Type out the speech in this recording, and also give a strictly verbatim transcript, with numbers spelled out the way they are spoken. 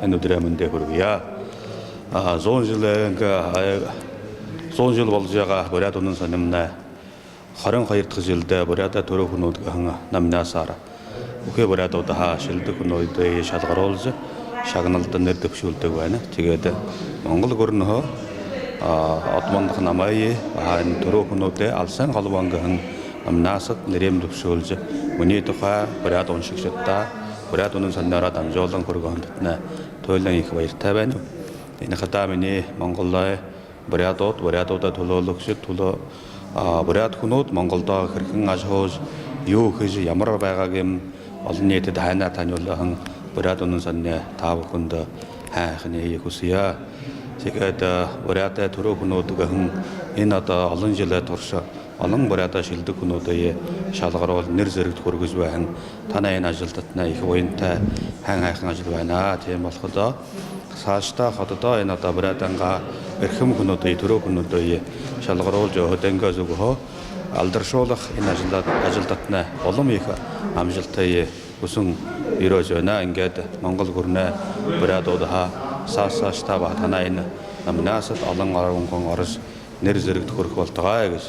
Энэ үдэрөө мэндэ хүргэе. А, зуун жэл, э, зуун жэл боложо байгаа Буряад үнэн сонинмнай хорин хоёрдохи жэлдэ «Буряадай түрүү хүнүүд» гэһэн номинациһаа бүхы буряадуудһаа шэлдэг хүнүүдые шалгаруулжа, шагналда нэрэ дэбшүүлдэг байна. Тиигээд Монгол гүрэнһөө, а, Одмондох намайе баһа энэ «Түрүү хүнүүдэй Алсын холбоон» гэһэн номинацида нэрээ дэбшүүлжэ, минии тухай буряад уншагшадта буряад үнэн сониноороо дамжуулан хүргэһэндэтнай туйлын ехэ баяртай байнаб. Энэ хадаа минии Монголой буряадууд, буряадуудаа түлөөлэгшэд, түлөө, а, буряад хүнүүд Монголдо хэрхэн ажаһуужа, юу хэжэ, ямар байгааг юм олон ниитэдэ һайнаар таниулһан буряад үнэн сониной та бүхэндэ һайн һайханиие хүсэе. Тиигээд, а, «Буряадай түрүү хүнүүд» гэһэн энэ одоо олон жэлэй турша олон буряадай шэлдэг хүнүүдые шалгаруулжа, нэрэ зэрэгтэ хүргэжэ байһан танай энэ ажалдатнай ехэ буянтай, һайн һайхан ажал байна. Тиимэ болоходоо саашадаа хододоо энэ одоо буряадайнгаа эрхим хүнүүдые, түрүү хүнүүдые шалгаруулжа, өөһэдынгөө зүгһөө алдаршуулха энэ ажалдат-, ажалдатнай улам ехэ амжалтые хүсэн ерөөжэ байна. Иигээд Монгол гүрэнэй буряадуудһаа сааш-, саашадаа баһа танай энэ номинацида олон арбан хүн орожо, нэрэ зэрэгтэ хүрэхэ болтогой гэжэ